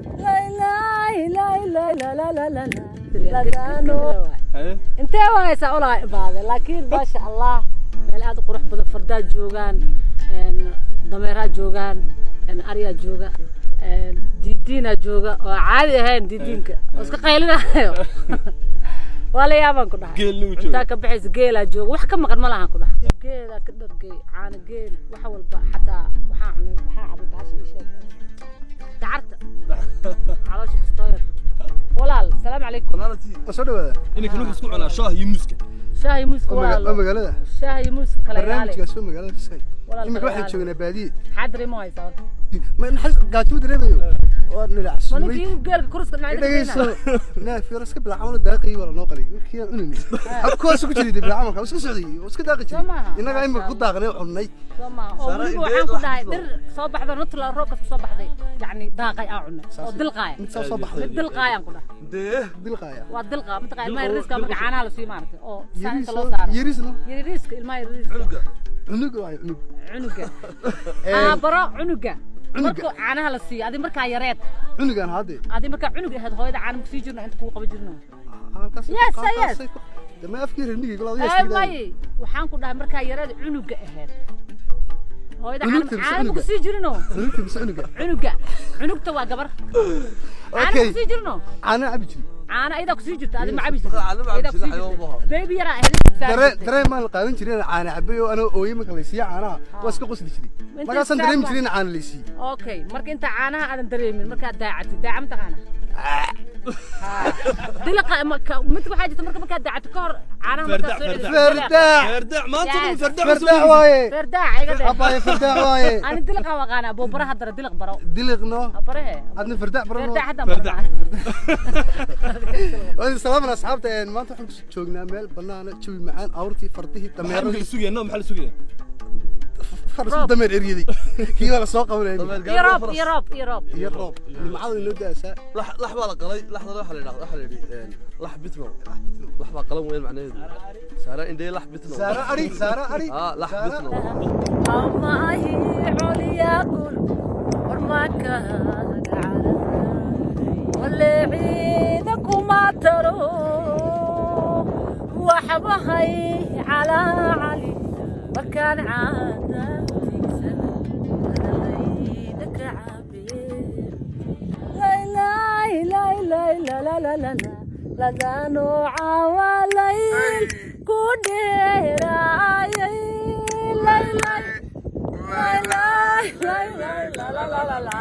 Lay lay la la la la la. Intee waaysaa ulaa imaade, laakiin maasha Allah, meel aad u qurux badan. Fardaa joogaan, dameeraa joogaan, aryaa jooga, diidiinaa jooga oo caadi ahayn, diidiinka oo iska qaylinayo, waa la yaabaan ku dhahay. Geelna wuu joogaa. Intaa ka baxaysa geelaa jooga, wax ka maqan ma lahan ku dhahay. Geelaa ka dhargay, caano geel, wax walba. Xataa waxaa cunay, waxaa cabay bahasha ii sheeg, dacarta caloosha kastoo yar. Walaal, salaamu calaykum. Soo dhawaada. Inankan wuxuu isku cunaa shaah iyo muuska. Shaah iyo muuska. Waa walaal. waa magaalada. Shaah iyo muuska kala ilaali. Barnaamijkaas waa magaalada fisay. Walaal, imika kala waxaan ilaali. Joognaa baadiye. Maxaa dareemo haysaa horta? Ma naxariis gaajo dareemayo, waa ma nilacsuumay. Ninkii geelka kuruska dhinacyada ka Dhegeyso. keenaa? Neef yar iska bilaa daaqay waa lanoo qalay kii aan cunaynin, habkuwaas ku jiray bilaa camalka, iska socday oo iska daaqi Soo jiray. maaha? Innagaa imika ku daaqnay oo cunnay. Soo maaha? Oo Sara, weliba indheed waxaan ku wax dhahay ku dhir soo baxda, nutla roobkas ku soo baxday, yacni daaqay aa cunay oo dilqaaya. Mid saa soo baxday. Mid dilqaayaan ku dhahay. Dee. Dilqaaya. Waa dilqa, mataqaa ilmaha Dilqa- yariiska marka dilqa- caanaha la sii maaragtay oo saan inta loo Yariis. saaro. Yariisno. Yariiska, ilmaha yariiska. Cunuga. Cunug waayo, cunug. Cunuga aabaro, cunuga. Cunuga. Markuu caanaha la siiyo, adi markaa yareed. Cunugaan hadde. Adi markaa cunug ahayd, hooyada caana makusii jirno, inta kugu qaban jirno. Halkaas. Yes. Dama afkii reer miyiga golaad. Ay may, waxaan ku dhahay markaa yareed cunuga ahayd, hooyada caana Cunugta mise caana cunuga? makusii jirno. Cunugta mise cunuga? Cunuga, cunugta waa gabar. Caana makusii jirno. Caana cabi jiray. Caana ayadaa kusii jirta, adi ma cabi jirta. Caana ma cabi Ayadaa kusii jirin, jirta. xayawaan buu. Baby yaraa ahayd. Dareen dareen maan qaadan jiray inaan caana cabay oo anoo ooyey marka laysiiyo caanaha, waa iska qosli jiray. Inta markaasaan istaag dareemi baa- jiray in caana laysiiyo. Okay, marka inta caanaha aadan dareemin, markaad daacatid, daaca ma taqaana? Dilaqa mid waxaa jirta marka markaad daacato ka hor caanaha markaad soo Ferdaac, celiso. Ferdaac. Ferdaac maanta dhan. Yes. Ferdaac. Ferdaac waaye. Ferdaac iga dheh. Abaaye, ferdaac waaye. Ani dilaqa waqaana buubara, haddana dilaq baro. Diliqno. Barehe. Adna ferdaac barano. Ferdaac haddaan Ferdaac. baranaa. Waa salaamana asxaabta. Maanta waxaan ku joognaa meel banaana, jawi macaan, awrtii, fardihii, maxaa dameeradii. La sugayaa? No, maxaa la sugayaa? Faras dameer eryaday, kii baa la soo qabanaya. Iyo roob, iyo roob, iyo roob. Iyo roob, nimcada inoo daasaa. Lax, lax baa la qalay. Laxdana waxaa la yidhahdaa, waxaa la yidhi lax bitnow, lax baa qalan weyn macnaheedu. Saara indhee, lax bitnow. Saara ari, saara ari. Ah, lax bitnow. Amaahi colyaaqul warmakaaga wale ciida kuma taro, waxbahay calaa cali markaan caada tigsana adalayda ka caabee lay lay lay la la la la la ladano cawalayl ku dheeraayay lay lay lay lay lay lay la la la la la.